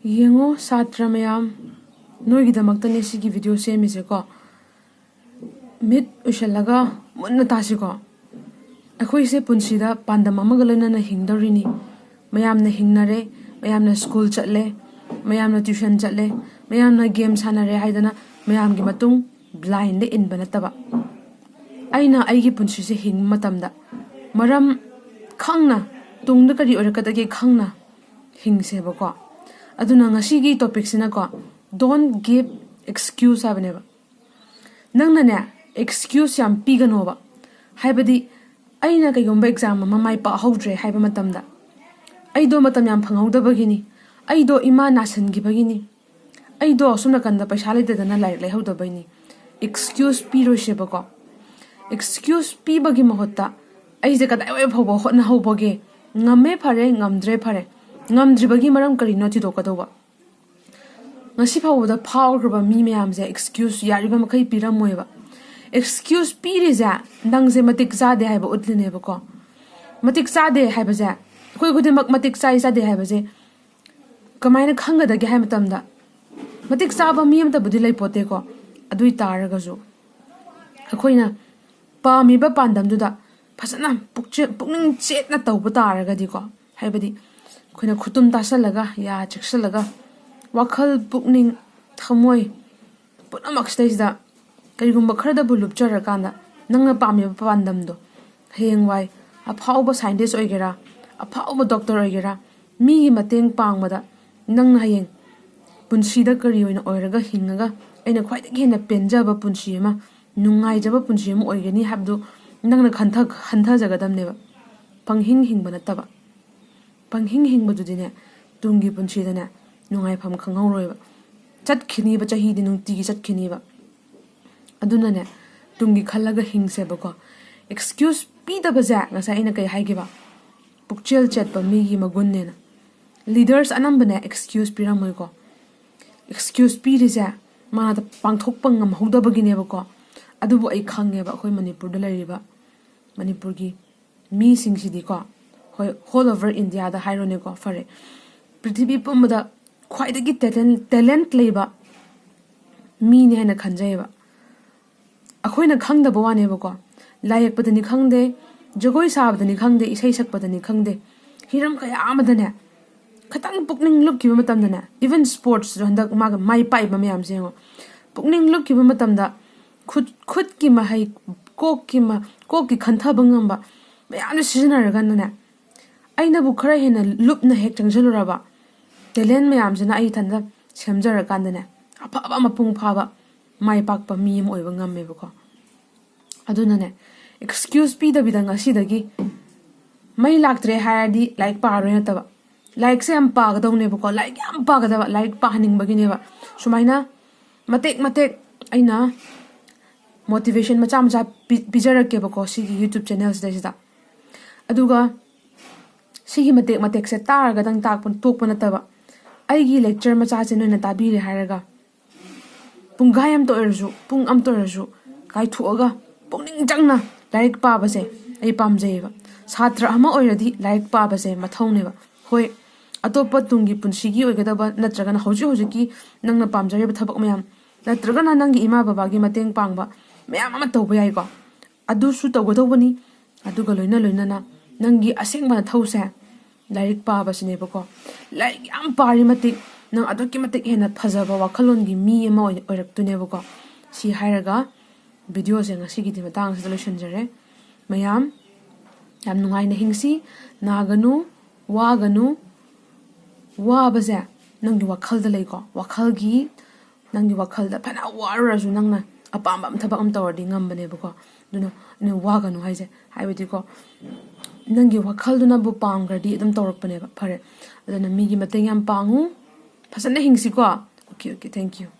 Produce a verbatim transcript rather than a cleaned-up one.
ꯌꯦꯡꯉꯣ ꯁꯥꯇ꯭ꯔ ꯃꯌꯥꯝ, ꯅꯣꯏꯒꯤꯗꯃꯛꯇꯅꯦ ꯁꯤꯒꯤ ꯚꯤꯗꯤꯑꯣ ꯁꯦꯝꯃꯤꯁꯦꯀꯣ꯫ ꯃꯤꯠ ꯎꯏꯁꯜꯂꯒ ꯃꯨꯟꯅ ꯇꯥꯁꯤꯀꯣ꯫ ꯑꯩꯈꯣꯏꯁꯦ ꯄꯨꯟꯁꯤꯗ ꯄꯥꯟꯗꯝ ꯑꯃꯒ ꯂꯣꯏꯅꯅ ꯍꯤꯡꯗꯧꯔꯤꯅꯤ꯫ ꯃꯌꯥꯝꯅ ꯍꯤꯡꯅꯔꯦ, ꯃꯌꯥꯝꯅ ꯁ꯭ꯀꯨꯜ ꯆꯠꯂꯦ, ꯃꯌꯥꯝꯅ ꯇ꯭ꯌꯨꯁꯟ ꯆꯠꯂꯦ, ꯃꯌꯥꯝꯅ ꯒꯦꯝ ꯁꯥꯟꯅꯔꯦ ꯍꯥꯏꯗꯅ ꯃꯌꯥꯝꯒꯤ ꯃꯇꯨꯡ ꯕ꯭ꯂꯥꯏꯟꯗ ꯏꯟꯕ ꯅꯠꯇꯕ, ꯑꯩꯅ ꯑꯩꯒꯤ ꯄꯨꯟꯁꯤꯁꯦ ꯍꯤꯡꯕ ꯃꯇꯝꯗ ꯃꯔꯝ ꯈꯪꯅ, ꯇꯨꯡꯗ ꯀꯔꯤ ꯑꯣꯏꯔꯛꯀꯗꯒꯦ ꯈꯪꯅ ꯍꯤꯡꯁꯦꯕꯀꯣ꯫ ꯑꯗꯨꯅ ꯉꯁꯤꯒꯤ ꯇꯣꯄꯤꯛꯁꯤꯅꯀꯣ, "Don't give excuse" ꯍꯥꯏꯕꯅꯦꯕ꯫ ꯅꯪꯅꯅꯦ, ꯑꯦꯛꯁꯀ꯭ꯌꯨꯁ ꯌꯥꯝ ꯄꯤꯒꯅꯣꯕ꯫ ꯍꯥꯏꯕꯗꯤ, ꯑꯩꯅ ꯀꯩꯒꯨꯝꯕ ꯑꯦꯛꯖꯥꯝ ꯑꯃ ꯃꯥꯏ ꯄꯥꯛꯍꯧꯗ꯭ꯔꯦ ꯍꯥꯏꯕ ꯃꯇꯝꯗ, "ꯑꯩꯗꯣ ꯃꯇꯝ ꯌꯥꯝ ꯐꯪꯍꯧꯗꯕꯒꯤꯅꯤ, ꯑꯩꯗꯣ ꯏꯃꯥ ꯅꯥꯁꯤꯟꯈꯤꯕꯒꯤꯅꯤ, ꯑꯩꯗꯣ ꯑꯁꯣꯝ ꯅꯥꯀꯟꯗ ꯄꯩꯁꯥ ꯂꯩꯇꯗꯅ ꯂꯥꯏꯔꯤꯛ ꯂꯩꯍꯧꯗꯕꯩꯅꯤ", ꯑꯦꯛꯁꯀ꯭ꯌꯨꯁ ꯄꯤꯔꯣꯏꯁꯦꯕꯀꯣ꯫ ꯑꯦꯛꯁꯀ꯭ꯌꯨꯁ ꯄꯤꯕꯒꯤ ꯃꯍꯨꯠꯇ, "ꯑꯩꯁꯦ ꯀꯗꯥꯏꯋꯥꯏ ꯐꯥꯎꯕ ꯍꯣꯠꯅꯍꯧꯕꯒꯦ? ꯉꯝꯃꯦ ꯐꯔꯦ, ꯉꯝꯗ꯭ꯔꯦ ꯐꯔꯦ꯫ ꯉꯝꯗ꯭ꯔꯤꯕꯒꯤ ꯃꯔꯝ ꯀꯔꯤꯅꯣ?" ꯊꯤꯗꯣꯛꯀꯗꯧꯕ꯫ ꯉꯁꯤ ꯐꯥꯎꯕꯗ ꯐꯥꯎꯈ꯭ꯔꯕ ꯃꯤ ꯃꯌꯥꯝꯁꯦ ꯑꯦꯛꯁꯀ꯭ꯌꯨꯁ ꯌꯥꯔꯤꯕ ꯃꯈꯩ ꯄꯤꯔꯝꯃꯣꯏꯕ꯫ ꯑꯦꯛꯁꯀ꯭ꯌꯨꯁ ꯄꯤꯔꯤꯁꯦ ꯅꯪꯁꯦ ꯃꯇꯤꯛ ꯆꯥꯗꯦ ꯍꯥꯏꯕ ꯎꯠꯂꯤꯅꯦꯕꯀꯣ꯫ ꯃꯇꯤꯛ ꯆꯥꯗꯦ ꯍꯥꯏꯕꯁꯦ, ꯑꯩꯈꯣꯏ ꯈꯨꯗꯤꯡꯃꯛ ꯃꯇꯤꯛ ꯆꯥꯏ ꯆꯥꯗꯦ ꯍꯥꯏꯕꯁꯦ ꯀꯃꯥꯏꯅ ꯈꯪꯒꯗꯒꯦ ꯍꯥꯏ ꯃꯇꯝꯗ, ꯃꯇꯤꯛ ꯆꯥꯕ ꯃꯤ ꯑꯃꯇꯕꯨꯗꯤ ꯂꯩꯄꯣꯠꯇꯦꯀꯣ꯫ ꯑꯗꯨ ꯑꯣꯏ ꯇꯥꯔꯒꯁꯨ ꯑꯩꯈꯣꯏꯅ ꯄꯥꯝꯃꯤꯕ ꯄꯥꯟꯗꯝꯗꯨꯗ ꯐꯖꯅ ꯄꯨꯛꯆꯦ-, ꯄꯨꯛꯅꯤꯡ ꯆꯦꯠꯅ ꯇꯧꯕ ꯇꯥꯔꯒꯗꯤꯀꯣ, ꯍꯥꯏꯕꯗꯤ ꯑꯩꯈꯣꯏꯅ ꯈꯨꯇꯨꯝ ꯇꯥꯁꯜꯂꯒ, ꯌꯥ ꯆꯦꯛꯁꯜꯂꯒ, ꯋꯥꯈꯜ, ꯄꯨꯛꯅꯤꯡ, ꯊꯃꯣꯏ ꯄꯨꯝꯅꯃꯛꯁꯤꯗꯩꯁꯤꯗ ꯀꯔꯤꯒꯨꯝꯕ ꯈꯔꯗꯕꯨ ꯂꯨꯞꯆꯔꯀꯥꯟꯗ, ꯅꯪꯅ ꯄꯥꯝꯃꯤꯕ ꯄꯥꯟꯗꯝꯗꯣ, ꯍꯌꯦꯡꯋꯥꯏ ꯑꯐꯥꯎꯕ ꯁꯥꯏꯟꯇꯤꯁ ꯑꯣꯏꯒꯦꯔꯥ, ꯑꯐꯥꯎꯕ ꯗꯣꯛꯇꯔ ꯑꯣꯏꯒꯦꯔꯥ, ꯃꯤꯒꯤ ꯃꯇꯦꯡ ꯄꯥꯡꯕꯗ ꯅꯪꯅ ꯍꯌꯦꯡ ꯄꯨꯟꯁꯤꯗ ꯀꯔꯤ ꯑꯣꯏꯅ ꯑꯣꯏꯔꯒ ꯍꯤꯡꯉꯒ ꯑꯩꯅ ꯈ꯭ꯋꯥꯏꯗꯒꯤ ꯍꯦꯟꯅ ꯄꯦꯟꯖꯕ ꯄꯨꯟꯁꯤ ꯑꯃ, ꯅꯨꯡꯉꯥꯏꯖꯕ ꯄꯨꯟꯁꯤ ꯑꯃ ꯑꯣꯏꯒꯅꯤ ꯍꯥꯏꯕꯗꯨ ꯅꯪꯅ ꯈꯟꯊ-, ꯈꯟꯊꯖꯒꯗꯕꯅꯦꯕ꯫ ꯄꯪꯍꯤꯡ ꯍꯤꯡꯕ ꯅꯠꯇꯕ꯫ ꯄꯪꯍꯤꯡ ꯍꯤꯡꯕꯗꯨꯗꯤꯅꯦ, ꯇꯨꯡꯒꯤ ꯄꯨꯟꯁꯤꯗꯅꯦ ꯅꯨꯡꯉꯥꯏꯐꯝ ꯈꯪꯍꯧꯔꯣꯏꯕ꯫ ꯆꯠꯈꯤꯅꯤꯕ, ꯆꯍꯤꯗꯤ ꯅꯨꯡꯇꯤꯒꯤ ꯆꯠꯈꯤꯅꯤꯕ꯫ ꯑꯗꯨꯅꯅꯦ, ꯇꯨꯡꯒꯤ ꯈꯜꯂꯒ ꯍꯤꯡꯁꯦꯕꯀꯣ꯫ ꯑꯦꯛꯁꯀ꯭ꯌꯨꯁ ꯄꯤꯗꯕꯁꯦ, ꯉꯁꯥꯏ ꯑꯩꯅ ꯀꯩ ꯍꯥꯏꯈꯤꯕ? ꯄꯨꯛꯆꯦꯜ ꯆꯦꯠꯄ ꯃꯤꯒꯤ ꯃꯒꯨꯟꯅꯦꯅ꯫ ꯂꯤꯗꯔꯁ ꯑꯅꯝꯕꯅꯦ ꯑꯦꯛꯁꯀ꯭ꯌꯨꯁ ꯄꯤꯔꯝꯃꯣꯏꯀꯣ꯫ ꯑꯦꯛꯁꯀ꯭ꯌꯨꯁ ꯄꯤꯔꯤꯁꯦ ꯃꯥꯅ ꯄꯥꯡꯊꯣꯛꯄ ꯉꯝꯍꯧꯗꯕꯒꯤꯅꯦꯕꯀꯣ꯫ ꯑꯗꯨꯕꯨ ꯑꯩ ꯈꯪꯉꯦꯕ, ꯑꯩꯈꯣꯏ ꯃꯅꯤꯄꯨꯔꯗ ꯂꯩꯔꯤꯕ ꯃꯅꯤꯄꯨꯔꯒꯤ ꯃꯤꯁꯤꯡꯁꯤꯗꯤꯀꯣ, ꯍꯣꯏ, all over India ꯗ ꯍꯥꯏꯔꯣꯅꯦꯀꯣ, ꯐꯔꯦ, ꯄ꯭ꯔꯤꯊꯤꯕꯤ ꯄꯨꯝꯕꯗ ꯈ꯭ꯋꯥꯏꯗꯒꯤ ꯇꯦꯂꯦꯟ ꯇꯦꯂꯦꯟꯠ ꯂꯩꯕ ꯃꯤꯅꯦ ꯍꯥꯏꯅ ꯈꯟꯖꯩꯌꯦꯕ꯫ ꯑꯩꯈꯣꯏꯅ ꯈꯪꯗꯕ ꯋꯥꯅꯦꯕꯀꯣ, ꯂꯥꯏ ꯌꯦꯛꯄꯗꯅꯤ ꯈꯪꯗꯦ, ꯖꯒꯣꯏ ꯁꯥꯕꯗꯅꯤ ꯈꯪꯗꯦ, ꯏꯁꯩ ꯁꯛꯄꯗꯅꯤ ꯈꯪꯗꯦ, ꯍꯤꯔꯝ ꯀꯌꯥ ꯑꯃꯗꯅꯦ ꯈꯤꯇꯪ ꯄꯨꯛꯅꯤꯡ ꯂꯨꯞꯈꯤꯕ ꯃꯇꯝꯗꯅꯦ, even sportsꯁꯨ ꯍꯟꯗꯛ ꯃꯥꯒ ꯃꯥꯏ ꯄꯥꯛꯏꯕ ꯃꯌꯥꯝꯁꯦ ꯌꯦꯡꯉꯣ, ꯄꯨꯛꯅꯤꯡ ꯂꯨꯞꯈꯤꯕ ꯃꯇꯝꯗ ꯈꯨꯠ ꯈꯨꯠꯀꯤ ꯃꯍꯩ, ꯀꯣꯛꯀꯤ ꯃ- ꯀꯣꯛꯀꯤ ꯈꯟꯊꯕ ꯉꯝꯕ ꯃꯌꯥꯝꯁꯦ ꯁꯤꯖꯤꯟꯅꯔꯒꯅꯅꯦ, ꯑꯩꯅꯕꯨ ꯈꯔ ꯍꯦꯟꯅ ꯂꯨꯞꯅ ꯍꯦꯛ ꯆꯪꯁꯤꯜꯂꯨꯔꯕ ꯇꯦꯂꯦꯟ ꯃꯌꯥꯝꯁꯤꯅ ꯑꯩ ꯏꯊꯟꯇ ꯁꯦꯝꯖꯔꯀꯥꯟꯗꯅꯦ, ꯑꯐꯕ ꯃꯄꯨꯡ ꯐꯥꯕ ꯃꯥꯏ ꯄꯥꯛꯄ ꯃꯤ ꯑꯃ ꯑꯣꯏꯕ ꯉꯝꯃꯦꯕꯀꯣ꯫ ꯑꯗꯨꯅꯅꯦ, ꯑꯦꯛꯁꯀ꯭ꯌꯨꯁ ꯄꯤꯗꯕꯤꯗ ꯉꯁꯤꯗꯒꯤ ꯃꯩ ꯂꯥꯛꯇ꯭ꯔꯦ ꯍꯥꯏꯔꯗꯤ ꯂꯥꯏꯔꯤꯛ ꯄꯥꯔꯣꯏ ꯅꯠꯇꯕ, ꯂꯥꯏꯔꯤꯛꯁꯦ ꯌꯥꯝ ꯄꯥꯒꯗꯧꯅꯦꯕꯀꯣ꯫ ꯂꯥꯏꯔꯤꯛ ꯌꯥꯝ ꯄꯥꯒꯗꯕ, ꯂꯥꯏꯔꯤꯛ ꯄꯥꯍꯟꯅꯤꯡꯕꯒꯤꯅꯦꯕ꯫ ꯁꯨꯃꯥꯏꯅ ꯃꯇꯦꯛ ꯃꯇꯦꯛ ꯑꯩꯅ ꯃꯣꯇꯤꯚꯦꯁꯟ ꯃꯆꯥ ꯃꯆꯥ ꯄꯤ- ꯄꯤꯖꯔꯛꯀꯦꯕꯀꯣ ꯁꯤꯒꯤ ꯌꯨꯇ꯭ꯌꯨꯕ ꯆꯦꯅꯦꯜꯁꯤꯗꯩꯁꯤꯗ꯫ ꯑꯗꯨꯒ ꯁꯤꯒꯤ ꯃꯇꯦꯛ ꯃꯇꯦꯛꯁꯦ ꯇꯥꯔꯒꯗꯪ ꯇꯥꯛꯄ ꯇꯣꯛꯄ ꯅꯠꯇꯕ, ꯑꯩꯒꯤ ꯂꯦꯛꯆꯔ ꯃꯆꯥꯁꯦ ꯅꯣꯏꯅ ꯇꯥꯕꯤꯔꯦ ꯍꯥꯏꯔꯒ ꯄꯨꯡꯈꯥꯏ ꯑꯃꯇ ꯑꯣꯏꯔꯁꯨ, ꯄꯨꯡ ꯑꯃꯇ ꯑꯣꯏꯔꯁꯨ ꯀꯥꯏꯊꯣꯛꯑꯒ ꯄꯨꯛꯅꯤꯡ ꯆꯪꯅ ꯂꯥꯏꯔꯤꯛ ꯄꯥꯕꯁꯦ ꯑꯩ ꯄꯥꯝꯖꯩꯌꯦꯕ꯫ ꯁꯥꯇ꯭ꯔ ꯑꯃ ꯑꯣꯏꯔꯗꯤ ꯂꯥꯏꯔꯤꯛ ꯄꯥꯕꯁꯦ ꯃꯊꯧꯅꯦꯕ꯫ ꯍꯣꯏ, ꯑꯇꯣꯞꯄ ꯇꯨꯡꯒꯤ ꯄꯨꯟꯁꯤꯒꯤ ꯑꯣꯏꯒꯗꯕ ꯅꯠꯇ꯭ꯔꯒꯅ ꯍꯧꯖꯤꯛ ꯍꯧꯖꯤꯛꯀꯤ ꯅꯪꯅ ꯄꯥꯝꯖꯔꯤꯕ ꯊꯕꯛ ꯃꯌꯥꯝ ꯅꯠꯇ꯭ꯔꯒꯅ ꯅꯪꯒꯤ ꯏꯃꯥ ꯕꯕꯥꯒꯤ ꯃꯇꯦꯡ ꯄꯥꯡꯕ ꯃꯌꯥꯝ ꯑꯃ ꯇꯧꯕ ꯌꯥꯏꯀꯣ꯫ ꯑꯗꯨꯁꯨ ꯇꯧꯒꯗꯧꯕꯅꯤ꯫ ꯑꯗꯨꯒ ꯂꯣꯏꯅ ꯂꯣꯏꯅꯅ ꯅꯪꯒꯤ ꯑꯁꯦꯡꯕ ꯅꯊꯧꯁꯦ ꯂꯥꯏꯔꯤꯛ ꯄꯥꯕꯁꯤꯅꯦꯕꯀꯣ꯫ ꯂꯥꯏꯔꯤꯛ ꯌꯥꯝ ꯄꯥꯔꯤ ꯃꯇꯤꯛ ꯅꯪ ꯑꯗꯨꯛꯀꯤ ꯃꯇꯤꯛ ꯍꯦꯟꯅ ꯐꯖꯕ ꯋꯥꯈꯜꯂꯣꯟꯒꯤ ꯃꯤ ꯑꯃ ꯑꯣꯏ- ꯑꯣꯏꯔꯛꯇꯣꯏꯅꯦꯕꯀꯣ꯫ ꯁꯤ ꯍꯥꯏꯔꯒ ꯚꯤꯗꯤꯑꯣꯁꯦ ꯉꯁꯤꯒꯤꯗꯤ ꯃꯇꯥꯡ ꯑꯁꯤꯗ ꯂꯣꯏꯁꯤꯟꯖꯔꯦ꯫ ꯃꯌꯥꯝ ꯌꯥꯝ ꯅꯨꯡꯉꯥꯏꯅ ꯍꯤꯡꯁꯤ꯫ ꯅꯥꯒꯅꯨ, ꯋꯥꯒꯅꯨ꯫ ꯋꯥꯕꯁꯦ ꯅꯪꯒꯤ ꯋꯥꯈꯜꯗ ꯂꯩꯀꯣ꯫ ꯋꯥꯈꯜꯒꯤ, ꯅꯪꯒꯤ ꯋꯥꯈꯜꯗ ꯐꯅ ꯋꯥꯔꯨꯔꯁꯨ ꯅꯪꯅ ꯑꯄꯥꯝꯕ ꯑꯃ, ꯊꯕꯛ ꯑꯃ ꯇꯧꯔꯗꯤ ꯉꯝꯕꯅꯦꯕꯀꯣ꯫ ꯑꯗꯨꯅ ꯑꯩꯅ ꯋꯥꯒꯅꯨ ꯍꯥꯏꯁꯦ, ꯍꯥꯏꯕꯗꯤꯀꯣ, ꯅꯪꯒꯤ ꯋꯥꯈꯜꯗꯨꯅꯕꯨ ꯄꯥꯝꯈ꯭ꯔꯗꯤ ꯑꯗꯨꯝ ꯇꯧꯔꯛꯄꯅꯦꯕ꯫ ꯐꯔꯦ, ꯑꯗꯨꯅ ꯃꯤꯒꯤ ꯃꯇꯦꯡ ꯌꯥꯝ ꯄꯥꯡꯉꯨ꯫ ꯐꯖꯅ ꯍꯤꯡꯁꯤꯀꯣ꯫ Okay, okay, thank you꯫